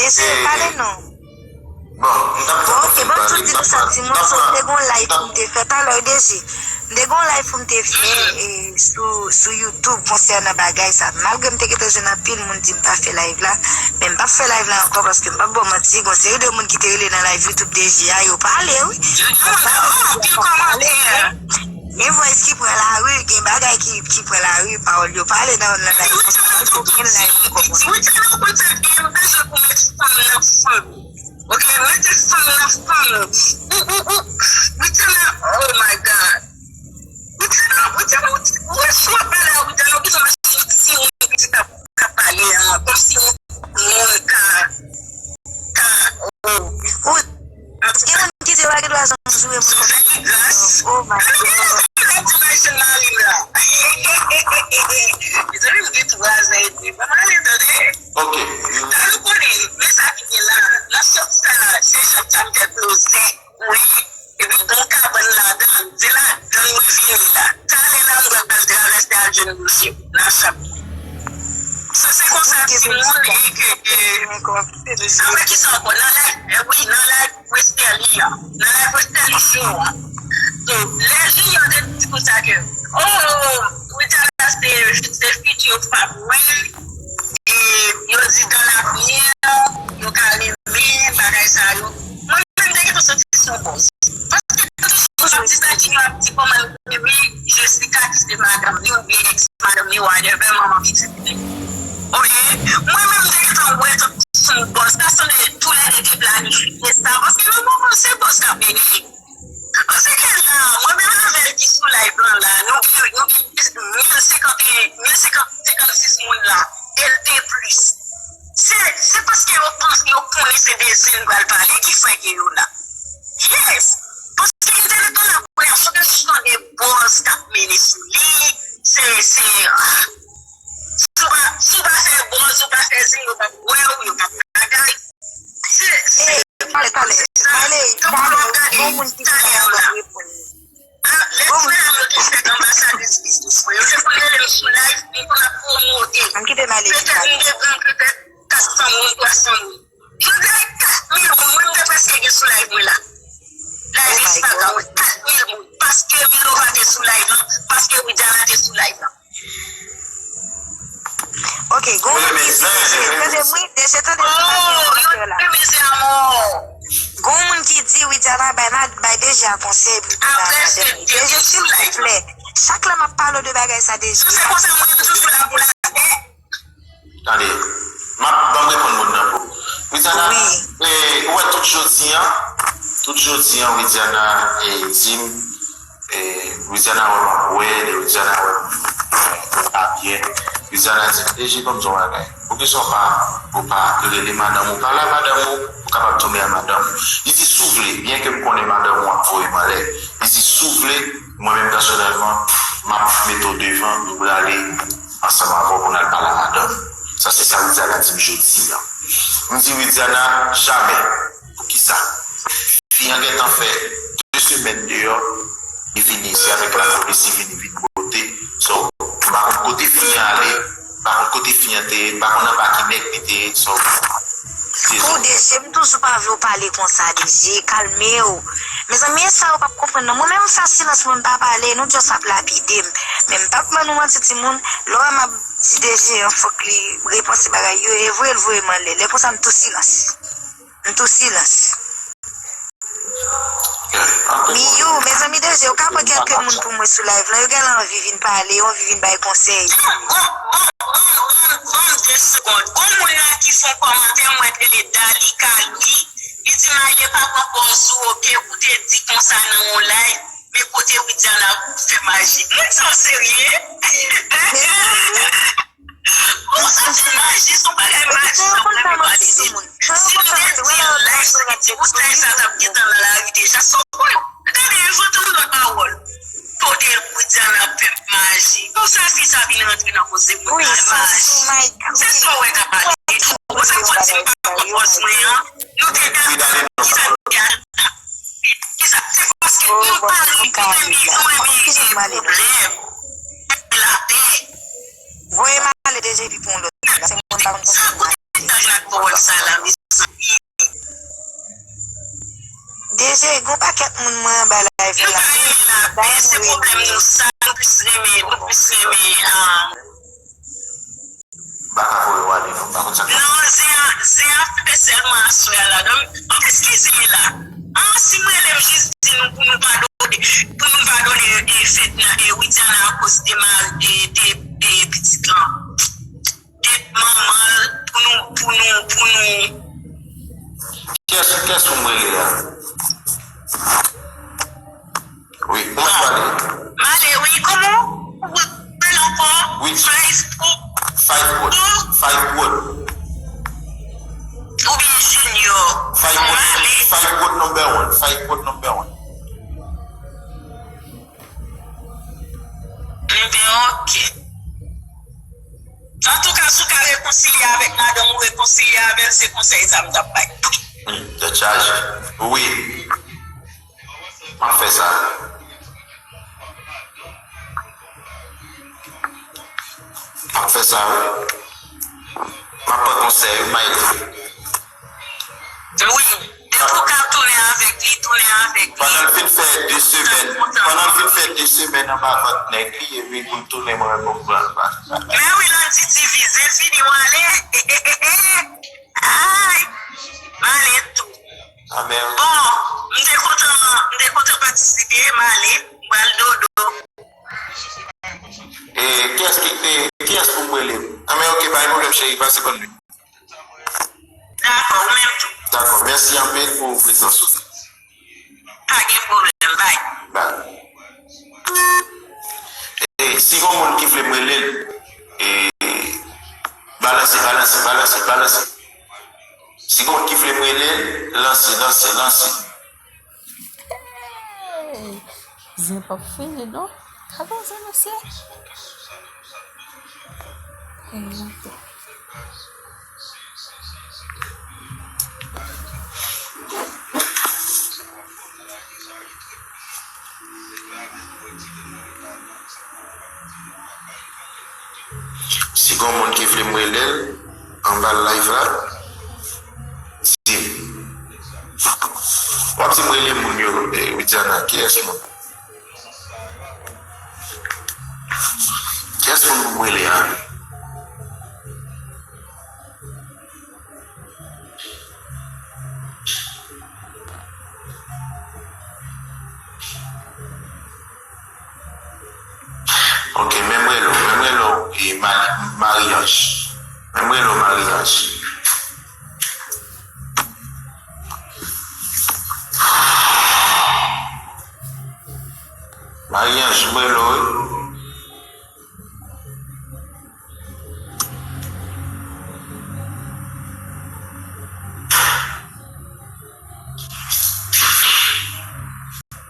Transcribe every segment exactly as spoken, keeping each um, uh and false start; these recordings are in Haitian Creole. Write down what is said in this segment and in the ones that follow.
Mesye, pale non. Bon, m t ap tann ou fin pale, m t ap pale, m t ap pale. Bon, ok, ban m sot di nou sa, timoun, so, m te gon live pou m te fè talè, Deji. M te gon live pou m te fè, e, sou, sou YouTube konsènan bagay sa. Malgre m te gentan jwenn anpil moun di m pa fè live la, men m p ap fè live la ankò paske m p ap ba w manti, gon seri de moun ki te rele nan live YouTube Deji a, yo pale, wi. Yo pale, yo pale. Gen voice ki pran lari, gen bagay ki, ki pran lari, pawòl yo pale nan, nan live. Sa fè okenn live ankò. Wi, tèlman ou konn sa, gen bezwen pou met fanm nan fanm. Ok, mete fanm nan fanm. Ou, ou, ou, Widiana, oh my God. Widiana, Widiana, ou, ou wè si w ap pale a Widiana, ou bezwen wè si, si yon pitit ap, ap pale an, kòmsi yon moun ka, ka, oh. Ou, gen moun ki di yo pa gen dwa janm joure moun. Sou fè li gras. Oh my God. Mezanmi, m gen twa zan edmi. Ban m ale, tande. Ok. Sa nou konnen, men sa ki gen la, nan sòt sa, se Jacques Camden Closet, wi, epi gon kabann ladan, se ladan mwen vini la. Talè la, m pral travèse al jwenn bouche m, nan chap. So, se konsa, timoun, e ke, e, sa wè ki sa ankò, nan live, e wi, nan live Westerlie an, nan live Westerlie show an. So, lè Junior te di konsa ke, oh, Widiana se, se future femme mwen, e yo di dans l'avenir, yo ka renmen, bagay sa yo. Mwen menm, m te gentan santi se yon buzz. Paske m toujou ap di sa, Junior ap di kòman l renmen Jessica ki se madanm li oubyen ex madanm li, whatever, manman pitit li. Oke? Mwen menm, m te gentan wè tout sou buzz. Sa sanble toulède te planifye sa. Paske nan moman, se buzz k ap mennen. Paske la, mwen menm avè l ki sou live lan la, nou gen, nou gen mil senkant, mil senkant, senkannsis moun la, e l te plis. Se, se paske yo panse, yo konnen se de zen pral pale ki fè gen yo la. Yes! Paske entènèt lan la, premye fwa ke sou tande buzz k ap mennen sou li, se, se, ah, si w pa, si w pa fè buzz, ou pa fè zen, yo p ap wè w, yo p ap bagay. Se, se, se sa. Talè, talè, talè, gon moun ki di bagay, m ap reponn li. Ah, lè ti medam yo te fèt anbasadris biznis mwen, yo te konn rele m sou live, m konn ap pwomote. Petèt m te gen petèt kat san moun, twa san moun. Jodi a, e kat mil moun, mwen, m te prèske gen sou live mwen la. Live Instagram, wi, kat mil moun. Paske Milova te sou live lan, paske Widiana te sou live lan. Ok, gon moun ki di, Deje, tande m, wi, Deje, tande m, tande m, tande m, tande m. Gon moun ki di Widiana bay, bay Deje a konsèy pou l vin a madanm li. Deje, silvouplè, chak lè m ap pale w de bagay sa, Deje. Tande, m ap, ban m reponn moun nan pou. Widiana, e, ou wè tout jodi a, tout jodi a, Widiana, e, di m, e, Widiana wè m ap wè, e, Widiana wè m, e, mwen pa byen. Widiana di m, Deje, ban m di w yon bagay. Poukisa w pa, ou pa rele madanm ou, pale a madanm ou, ou kapab tounen a madanm ou. Li di, si w vle, byen ke m konnen madanm ou ap voye m anlè, li di, si w vle, mwen menm pèsonèlman, m ap mete w devan, nou prale ansanm avè w pou n al pale a madanm. Sa se sa Widiana di m jodi a. M di Widiana, jamè. Poukisa? Fi an gentan fè de semèn deyò, li vini isi avèk lapolis, li vini vin kote. So, m pa konn kote fi an ale, m pa konn kote fi an te ye, m pa konn anba ki nèg li te ye. So, se sa. Pou Deje, m toujou pa vle w pale konsa, Deje, kalme w. Mezanmi, e sa yo p ap konprann non. Mwen menm, m fè silans mwen, m pa pale, nou just ap lapide m. Men m p ap ban nou manti, timoun. Lè w wè m ap di Deje an, fòk li repanse bagay yo, e voye l voye m anlè. Lè konsa, m tou silans. M tou silans. Miyou, mezanmi, Deje, ou ka pran kèlke moun pou mwen sou live lan. Yo genlè anvi vin pale, yo anvi vin bay konsèy. Bon, bon, bon, bon, bon, bon, de segond. Gon moun la ki fè yon kòmantè, mwen rele Dalika Louis. Li di, Maye pa pran pòz ou, oke, ou te di konsa nan yon live, men kote Widiana fè maji. Moun sa w serye? Bon, sa se maji, se yon bagay maji, sa w lè pale de. Si m te di l live sa, ki ti bout live sa t ap gentan nan lari deja, sa w konnen. Gade, yo foto m nan pawòl. Kote Widiana ap fè maji. Konsa fi sa vin rantre nan koze mwen nan maji. Se sa w wè k ap pale. Konsa fò di m pa pran pòz mwen an. Nou te dakò. Kisa ki te a la? Kisa? Se paske nou pa renmen, nou renmen pwoblèm. Lapè. Voye m ale deja epi pou yon lòt nèg. Se moun pa konn sa. Sa kote tèt ak pawòl sa la, mesye. Moun mwen anba live la. Nou pa renmen lapè, se pwoblèm nou sa, nou plis renmen, nou plis renmen, ah. Baka voye w ale, fò m pa konn sa k pase. Non, zen an, zen an fè sèlman aswè a la. Donk, donk, eskize la. Ah, si m rele m jis di nou pou nou padone, pou nou padone, e, Fedna, e, Widiana akoz de ma-, de, de, de pitit lan. De manman l, pou nou, pou nou, pou nou. Kiyès, kiyès pou m rele a? Wi, mwen pale. Male, wi, kòman? Ou rele ankò? Wi. Five Wood. Five Wood. Five Wood. Oubyen Junior. Five Wood, Male. Five Wood number one. Five Wood number one. Ebyen, ok. Antouka, si w ka rekonsilye avèk madanm ou, rekonsilye avè l, se konsèy sa m t ap bay. Hmm, tèt chaje. Wi. M ap fè sa. M ap fè sa, wi. M ap pran konsèy, wi, Maïla. Wi. Depi w ka tounen avèk li, tounen avèk li. Pandan l fin fè de semèn, pandan l fin fè de semèn anba vant nèg li, epi pou l tounen, mwen menm, m pran l pa. Men wi, Landy divize, fini, w ale. Ay, m ale tou. Amèn. Bon, m te kontan, m te kontan patisipe, m ale, m pral dodo. E kiyès ki, e kiyès pou m rele? Amèn, ok, pa gen pwoblèm, cheri, pase bòn nwit. Dakò, ou menm tou. Dakò, mèsi anpil pou prezans ou. Pa gen pwoblèm, bay. Bay. E si gon moun ki vle m rele l, e, balanse, balanse, balanse, balanse. Si gon moun ki vle m rele l, lanse, lanse, lanse. Hey! Zen p ap fini, non. Gade yon zen, mesye. Hey, gade. Si gon moun ki vle m rele l anba live la, di m. W ap di m rele moun yo, eh, Widiana, kiyès moun? Kiyès moun pou m rele a? Ok, men m rele w, men m rele w, e, Ma-, Marie-Ange. Men m rele w, Marie-Ange. Marie-Ange, m rele w, wi.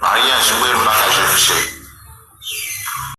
Marie-Ange, m rele w, m pa ka jwenn ou, cheri.